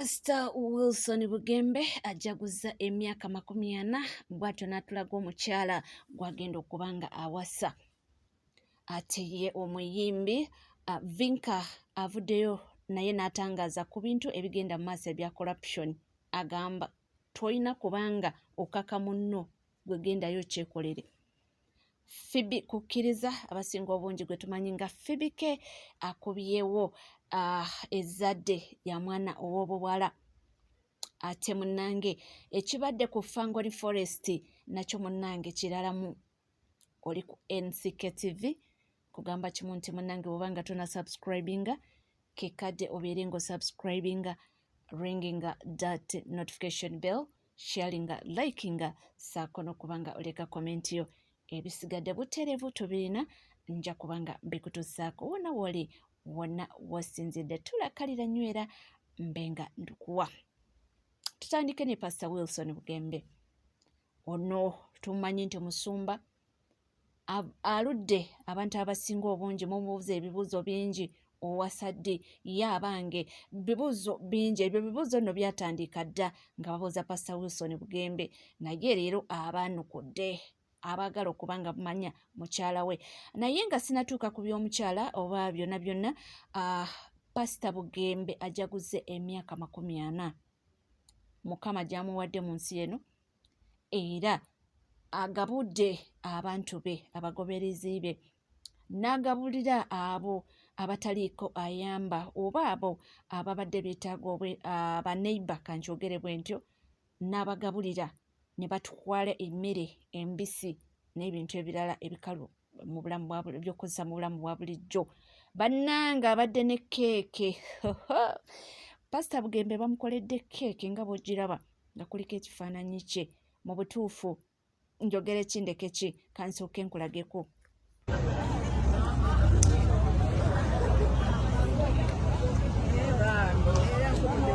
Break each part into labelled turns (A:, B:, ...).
A: Pastor Wilson Bugembe ajaguza emyaka 40 bw'atyo n'atulaga omukyala gw'agenda okuba nga awasa. Ate ye omuyimbi Vinka avuddeyo naye n'atangaaza ku bintu ebigenda mu maaso ebya corruption. Agamba tolina kubanga okaka munno gwe gendayo okyekolere. Phoebe kukkiriza abasinga obungi gwe tumanyi nga Phoebe K akubyewo ezzadde lya mwana ow'obuwala. Ate munnange ekibadde ku Fangoni Forest nakyo munnange kiralamu. Oli ku NCK TV kugamba kimu nti munnange bw'oba nga tona subscribinga kekadde obeere ng'osubscribinga, ringinga that notification bell, sharinga, likinga saako n'okuba nga oleka comment yo. Ebisigadde butereevu tubirina, nja kuba nga mbikutuusaako wonna w'oli, wonna w'osinzidde. Tulakalira nywera mbe nga ndukuwa. Tutandike ne Pastor Wilson Bugembe. Ono tumanyi nti omusumba aludde abantu abasinga obungi mumubuuza ebibuuzo bingi, owasa ddi, ye abange bibuuzo bingi. Ebyo bibuuzo nno byatandika dda nga babuuza Pastor Wilson Bugembe, naye leero abaanukudde abaagala okuba nga bamanya mukyala we. Naye nga sinatuuka ku by'omukyala oba byonna byonna, Pastor Bugembe ajaguze emyaka 40 Mukama gy'amuwadde mu nsi eno, era agabudde abantu be, abagoberezi be, n'agabulira abo abataliiko ayamba oba abo ababadde beetaaga baneighbor, kankyogere bwe ntyo, n'abagabulira ne batwala emmere embisi n'ebintu ebirala ebikalu mu bulamu bwa ebyokukozesa mu bulamu bwa bulijjo. Bannange abadde ne keeke. Pastor Bugembe bamukoledde keeke nga bw'ogiraba nga kuliko ekifaananyi kye. Mu butuufu njogere ki ndeke ki, kansooke nkulageko.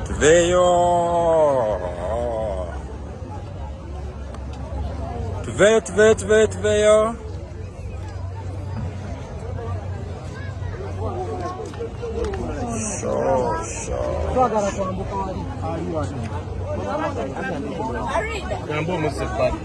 B: Tuveeyo, tuveeyo, tuveeyo, tuveeyo, tuveeyo.
C: Twagala kwambuka wali ali wano.
D: Gamba omuzze ebbali.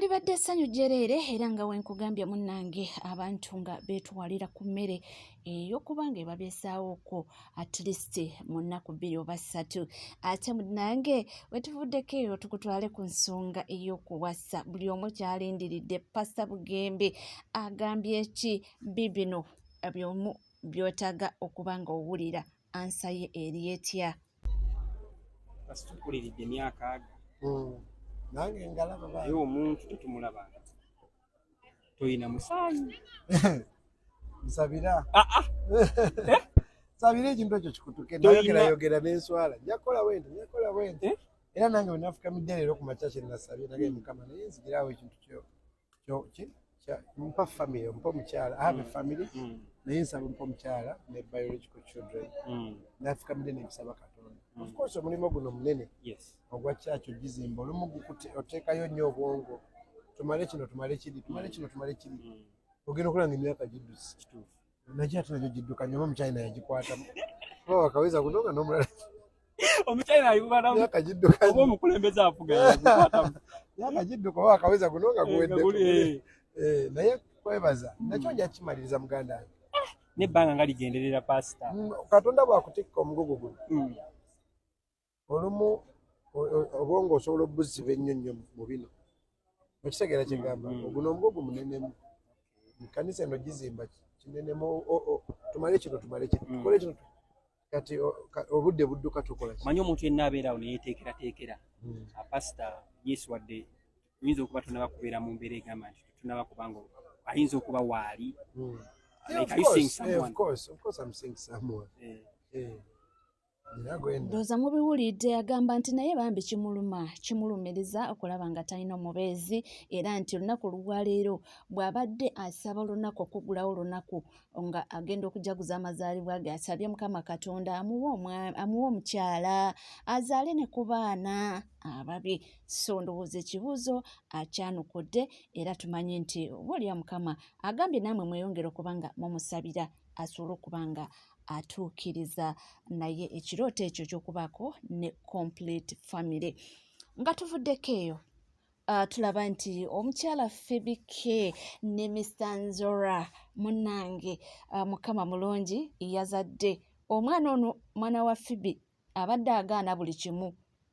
A: Libadde essanyu jjereere era nga wenkugambye munnange abantu nga beetwalira ku mmere ey'okuba nga ebabeesaawoko at least mu nnaku 2 oba 3. Ate munnange wetuvuddeko eyo tukutwale ku nsonga ey'okuwasa buli omu kyalindiridde. Pastor Bugembe agambye ki? Bibino byomu by'otaaga okuba nga owulira ansa ye eri etya?
D: Pastor okuliridde emyaka aga.
C: Nange ngalaba
D: naye omuntu tetumulabanga. Toyina musaayi.
C: Nsabira. Nsabira ekintu ekyo kikutuke. Nayogerayogera n'enswala. Nja kukola bwenti, nja kukola bwenti. Era nange bwe nafukamidde leero ku makya kye nasabye, nagambye Mukama naye nzigirawo ekintu mpa family, mpa omukyala. I have a family. Naye nsaba mpa omukyala ne biological children. Nafukamidde ne nsaba Katonda. Of course omulimu guno munene. Ogwa church ogizimba olumu oteekayo nnyo obwongo. Tumale kino, tumale kiri, tumale kino, tumale kiri. Ogenda okulaba nga emyaka gidduse. Nakyo ate nakyo gidduka nnyo, oba omuchina yagikwatamu. Oba wakaweza kuno nga n'omulala.
D: Omuchina ayikukwatamu.
C: Emyaka gidduka
D: Oba omukulembeze afuga yagikwatamu.
C: Emyaka gidduka oba wakaweza kuno nga guweddeko. Naye kwebaza nakyo nja kimaliriza muganda wange.
D: N'ebbanga nga ligenderera pastor.
C: Katonda bw'akutikka omugugu guno. Olumu obwongo osobola obuziba ennyo nnyo mu bino. Okitegeera kye ngamba? Oguno omugugu munenemu. Ekkanisa eno gizimba kinenemu, tumale kino, tumale kino, tukole kino. Kati obudde budduka tukola ki?
D: Omanyi omuntu yenna abeera awo ne yeeteekerateekera. Pastor Yesu wadde oyinza okuba tonaba kubeera mu mbeera egamba nti tonaba kubanga ayinza okuba waali. Like, are you seeing someone?
C: Of course, of course I'm seeing someone.
A: Ndowooza mubiwulidde agamba nti naye bambi kimuluma kimulumiriza okulaba nga talina omubeezi era nti olunaku olwaleero bw'abadde asaba olunaku okuggulawo olunaku nga agenda okujaguza amazaalibwa ge asabye Mukama Katonda amuwe omukyala azaale ne ku baana ababi. So ndowooza ekibuuzo akyanukudde era tumanyi nti oba olya Mukama agambye naamwe mweyongere okuba nga mumusabira asobole okuba nga atuukiriza naye ekirooto ekyo ekyokubaako ne complete family. Nga tuvuddeko eyo tulaba nti omukyala Phoebe K ne Mr Nzora munnange Mukama mulungi yazadde omwana ono, mwana wa Phoebe abadde agaana buli kimu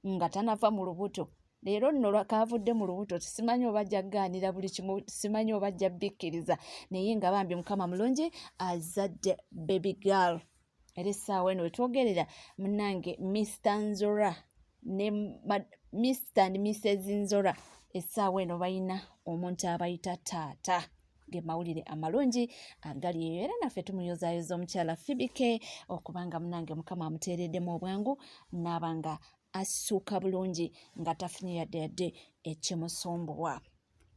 A: nga tanava mu lubuto. Leero nno kaavudde mu lubuto simanyi oba ajja kugaanira buli kimu, simanyi oba ajja bikkiriza, naye nga bambi Mukama mulungi azadde baby girl. Era essaawa eno wetwogerera munnange Mr Nzora ne Mr and Mrs Nzora essaawa eno balina omuntu abayita taata. Ge mawulire amalungi agali eyo era naffe tumuyozaayoza omukyala Phoebe K okubanga munnange Mukama amuteereddemu obwangu n'aba nga assuuka bulungi nga tafunye yadde yadde ekimusumbuwa.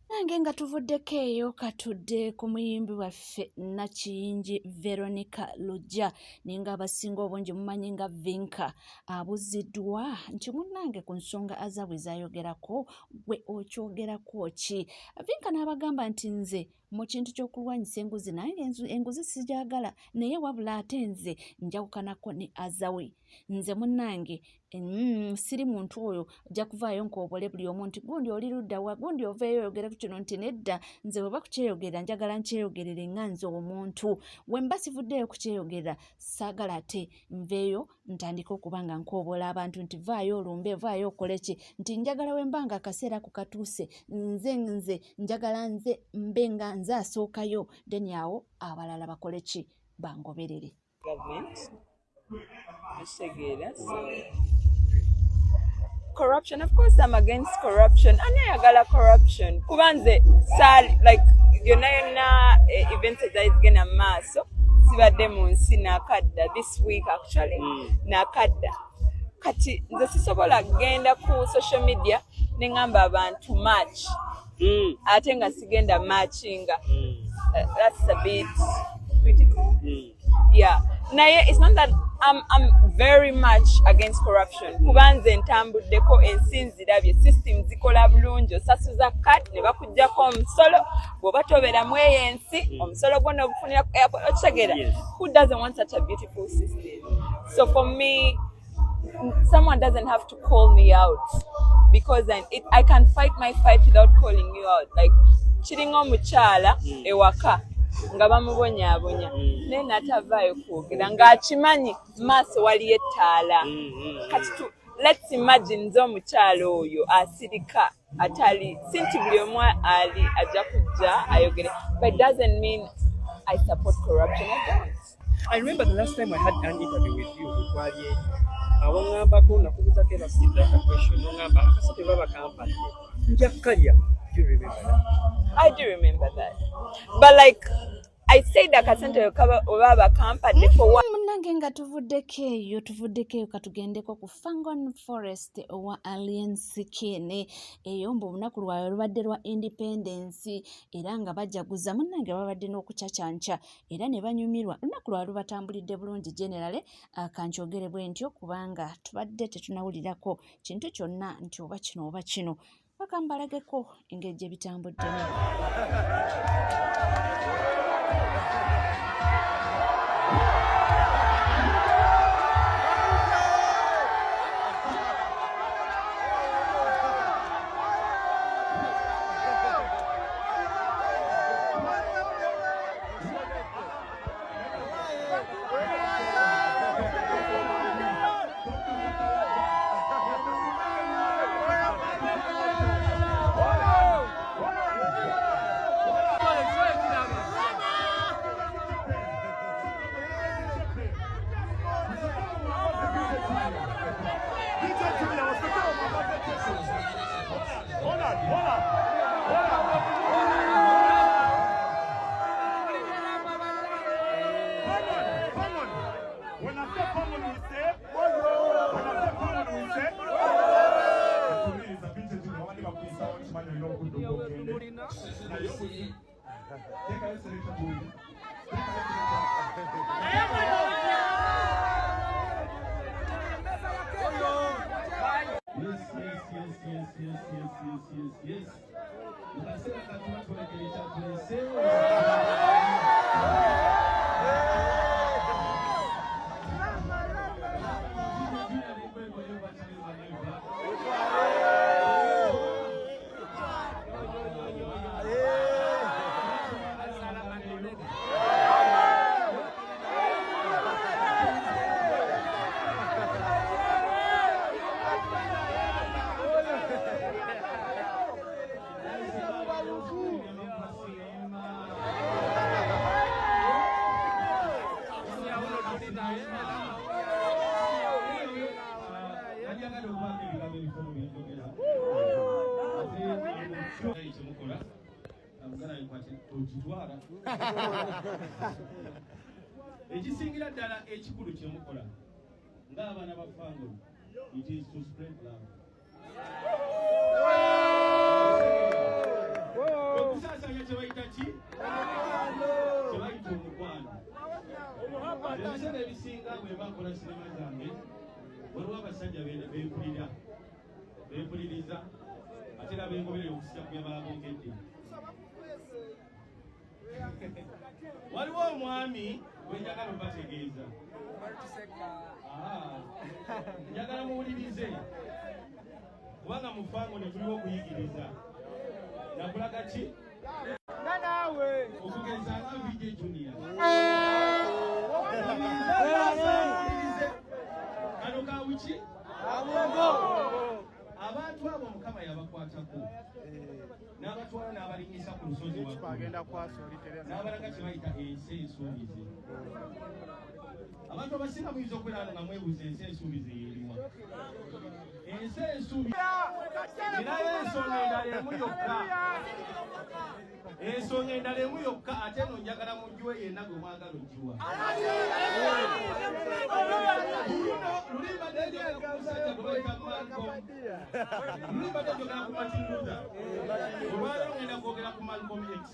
A: Nange nga tuvuddeko eyo katudde ku muyimbi waffe Nakiyingi Veronica Lujja naye ng'abasinga obungi mumanyi nga Vinka abuziddwa nti munnange ku nsonga Azawi z'ayogerako gwe okyogerako ki? Vinka n'abagamba nti nze mu kintu ky'okulwanyisa enguzi nange enguzi sigyagala naye wabula ate nze njawukanako ne Azawi. Nze munnange siri muntu oyo ojja kuvaayo nkoobole buli omu nti gundi oli ludda wa gundi oveeyo oyogere ku kino nti nedda nze bwe bakukyeyogerera njagala nkyeyogerere nga nze omuntu we mba sivuddeeyo kukyeyogerera saagala ate nveeyo ntandike okuba nga nkooboola abantu nti vaayo olumbe vaayo okole ki nti njagala we mba nga akaseera ako katuuse nze nze njagala nze mbe nga nze asookayo then awo abalala bakole ki bangoberere.
E: Government okitegeera so corruption, of course I'm against corruption. Ani ayagala corruption? Kuba nze saali like yonna yonna events ezaali zigenda mu maaso sibadde mu nsi nakadda this week actually nakadda. Kati nze sisobola kugenda ku social media ne ŋŋamba abantu march ate nga sigenda marchinga. That's a bit critical. Yeah. Naye it's not that I'm very much against corruption. Kuba nze ntambuddeko ensi nzirabye system zikola bulungi osasuza card ne bakuggyako omusolo bw'oba tobeera mu eyo ensi omusolo gwo n'ogufunira ku airport okitegeera. Who doesn't want such a beautiful system? So for me, someone doesn't have to call me out because I can fight my fight without calling you out. Like kiringa omukyala ewaka nga bamubonyaabonya naye n'atavaayo kwogera ng'akimanyi maaso waliyo ettaala. Kati let's imagine nze omukyala oyo asirika atali si nti buli omu ali ajja kujja ayogere, but it doesn't mean I support corruption. I don't.
D: I remember the last time I had an interview with you twali eri awaŋŋambako nakubuuzako era still that question n'oŋŋamba akasente baba kampadde nja kukalya. Do you remember that?
E: I do remember that. But like I said akasente oba bakampadde for what?
A: Munnange nga tuvuddeko eyo katugendeko ku Fangon Forest owa Alien Skin eyo mbu olunaku lwabwe lubadde lwa independence era nga bajaguza munnange babadde n'okucacanca era ne banyumirwa. Olunaku lwabwe lubatambulidde bulungi generally kankyogere bwe ntyo kubanga tubadde tetunawulirako kintu kyonna nti oba kino oba kino. Bakambalageko engeri gye bitambuddemu.
F: Yes, yes, yes, yes, yes, yes, yes, yes, yes. Mu kaseera katuba twolekera ekyatuleeseewo. Okitwala ekisingira ddala ekikulu kyemukola ng'abaana ba Fangone, it is to spread love, okusaasaanya kye bayita ki, kye bayita omukwano. Ebiseera ebisinga bwe bakola sinema zange, waliwo abasajja bempulira, bempuliriza, ate era bengoberera okusika ku bye baboogedde. Waliwo omwami gwe njagala obategeeza, njagala muwulirize, kubanga mu Fangone tuliwo okuyigiriza nakulaga ki okugeza nga VJ Junior. Kano kawuki abantu abo Mukama yabakwatako n'abatwala n'abalinyisa ku lusozi n'abalaga kye bayita ensi ensuubize. Abantu abasinga muyinza okubeera wano nga mwebuuza ensi ensuubize yeeriwa. Ensi ensuubize erayo ensonga endala emu yokka, ensonga endala emu yokka, ate eno njagala mujjuwe yenna gwe mwagala ojjiwa. Luno luli mbadde njogera ku musajja gwe bayita Malcolm, luli mbadde njogera ku Martin Luther, olwaleero ngenda kwogera ku Malcolm X.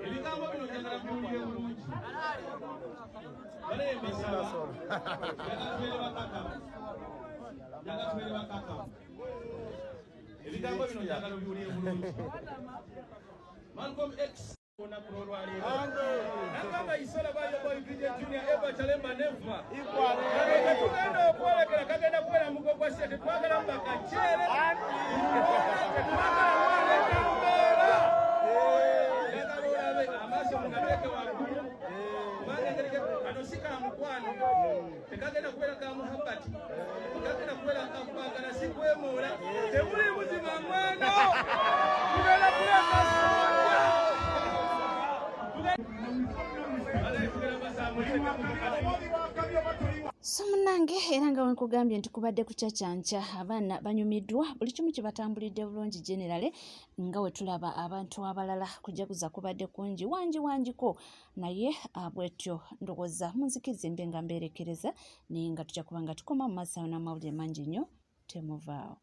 F: Ebigambo bino njagala biwulire bulungi. Bale mbasaba, njagala tubeere bakakamu, njagala tubeere bakakamu. Ebigambo bino njagala obiwulire bulungi. Malcolm X olunaku lw'olwaleero nagamba isola bayo boy VJ Junior Eva Chalemba Neva tetugenda okwolekera kagenda kubeera mugo gwa ssente, tetwagala mbakaceere, tetwagala mwaleta mbeera. Njagala olabe amaaso mugateeke waggulu, kubanga engeri kano si ka mukwano, tekagenda kubeera ka muhabbati, tekagenda kubeera ka kwagala, si kwemoola, temuli buzima mwano, tugenda kuleka soja.
A: So munnange, era nga wenkugambye nti kubadde kucaccanca, abaana banyumiddwa, buli kimu kibatambulidde bulungi generale, nga we tulaba abantu abalala kujaguza kubadde kungi wangi wangiko, naye bwetyo ndowooza munzikirize mbe nga mbeerekereza, naye nga tujja kuba nga tukoma mu maaso awo n'amawulire mangi nnyo. Temuvaawo.